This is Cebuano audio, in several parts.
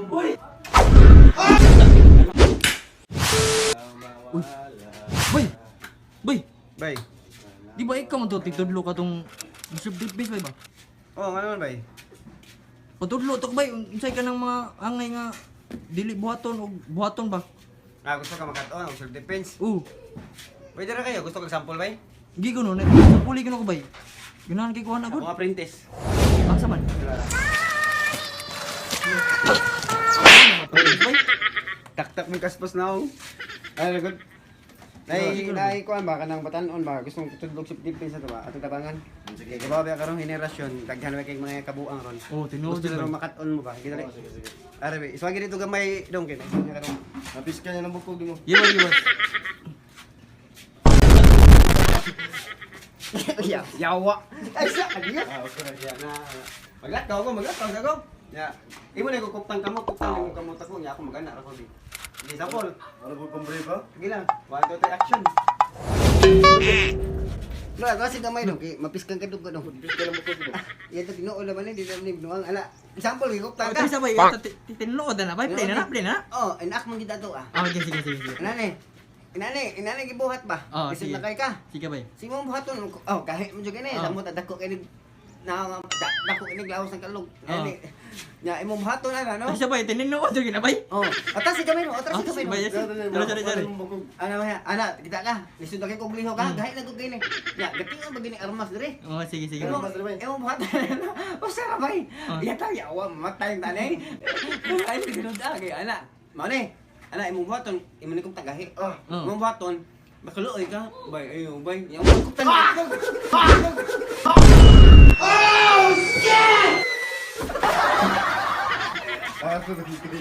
Uy! Uy! Bay! Bay! Bay. Di ba ikaw man to tigtudlo ka tong self-defense bay ba? Oh, nga naman, bay. Patudlo to bay, unsay ka ng mga angay nga dili buhaton og buhaton ba? Ah, gusto ka makatuon og self defense. Pwede ra kayo, gusto kag sample, bay? Gi ko no, nagpuli ko no ko bay. Ganahan kay kuha na Ako gud. nga apprentice. Asa man? Bay. Taktak mo kaspas na ako. Ay, good. Nay, nay kuan ba kanang batan-on ba gusto mong tudlog self defense na to ba atong tabangan. Sige, kabaw ba karong henerasyon daghan ba kay mga kabuang ron. Oh, tinuod Gusto jud, na bay. makat-on mo ba? Sige dali. Oh, sige, sige. Are, bay, iswagi dito gamay dong kay. Niya karong. Napis ka niya ng bukog mo. Iwan, iwan. Ya, yawa. Ay sa kaniya. Ah, okay na. Ya na. Maglakaw ko, maglakaw sa ko. Ya. Imo na ko kuptan kamo, kuptan mo kamot ako, nya ako magana ra ko di. Sige, sample. Ano po pang brief, ha? Sige lang. 1 2 3 action. Wala, kasi gamay dong, kay mapiskan ka dugo dong. Napis ka ng bukog mo. Iya to tinuod naman ni, di na ni binuang ala. Example, gikuptan Oh, ka. sa bay, tinuod na bay, play na na, play na. Oh, inak man gid ato ah. Ah, sige, sige, sige. Sige. Inani. Inani, inani gibuhat ba? Oh, Isip sige. na kay ka. Sige bay. Sige mo buhaton. Oh, kahit mo jud kini, Oh. samot dako kay ni na dako kini lawas ng kalog. Oh. Inani. Nya imong buhaton ana no? Ay, sabay, tinuod jud na bay. Oh, atras si gamay mo, atras Ah, si gamay mo. sige, bay. Sorry, sorry, sorry. Ana ba ana, kita ka. Lisod na kay kog liho ka, gahi na kog kini. Nya, gatingon ba gini armas dire? Oh, sige, sige. Imo Armas dire, bay. imo buhaton. Usa ra bay. Oh. Ya ta yawa mamatay ang tanay. Ay tinud ah kay ana. Mao ni. Ana imong buhaton, imo ni kog tagahi. Ah. Oh. Imong buhaton, makaluoy ka. Bay, ayo bay. Nya mo kog tanay. Ah, ito nakikita.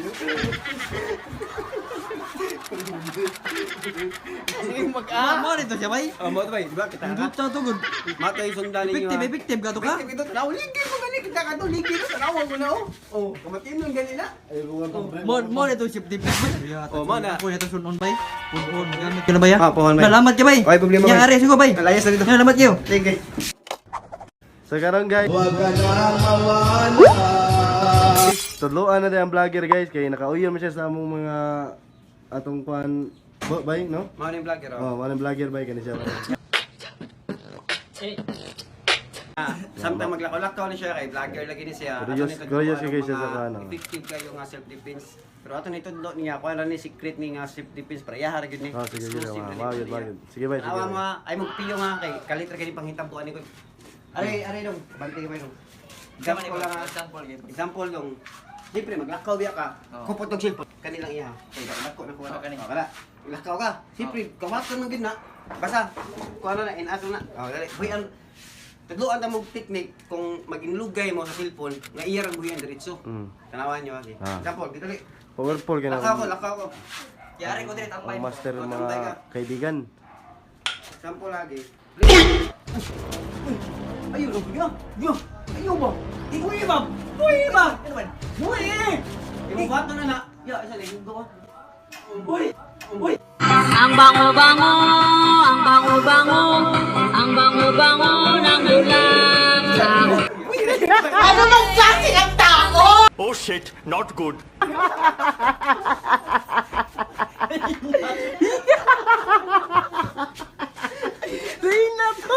Sige mag-ah. Mo nito siya bay. Oh, mo to bay, di ba kita ka? Dito to good. Matay sundan ninyo. Effective, effective ka to ka. Effective ito, tanaw. Ligid mo gani, kita ka to, ligid to, tanaw mo na oh. Oh, kamatinon gani na. Ay, bukan pang brief. Mo mo nito sip defense bay. Oh, mo na. Ako nito sunon bay. Puhon, gamit ka na bay. Ah, puhon, bay. Salamat ka bay. Okay, problema, bay. Yang ari sugo bay. Alayas na dito. Salamat kayo. Thank you. So karon guys, tudloan na din ang vlogger guys kay nakauyon man siya sa among mga atong kuan bay no? Mao ni vlogger oh. Oh, manang vlogger bay kani siya. Ah, samtang maglakaw-lakaw ni siya kay vlogger lagi ni siya. Curious- Ato ni curious tudloan kay siya ang sa mga kuan, oh. Effective kayo nga self defense. Pero ato ni tudlo niya kuan ra ni secret ni nga self defense para yaha ra gyud ni. Ah, sige, sige, Exclusive na ni bagay, niya. bagay. Sige, bay, sige, Tanawa bay. mo ah, ay magpiyo nga kay kalit ra kay panghitabuan ni ko. Aray, aray dong, bantay gamay dong. Example lang ah. Example gyud. Example dong. Siyempre, maglakaw biya ka. Oo. Kupot og cellphone. Kanilang iya. Kay dako na kuha. Oo, kani. Oh, kala. Maglakaw ka. Siyempre, kawaton man gyud na. Basta kuha na na inato na. Oh, dali. Buhi ang Tadluan ta mo technique kung maginlugay mo sa cellphone nga iya ra buhi ang diretso. Tanawan niyo kasi. Ah. Example, dito dali. Powerful kay Lakaw ko, na. lakaw ko. Yari ko dire Ang master Oh, mga tambay ka. kaibigan. Example lagi. Ayun, oh, ya, ya. Ayaw ba? Uy, ba? Uy, ba? Ano man? Uy! Imong buhaton na na. Ya, isa lang ko. Uy! Uy! Ang bango-bango, ang bango-bango, ang bango-bango ng bulaklak. Ano bang klase ng tao? Oh shit, not good. Lina to.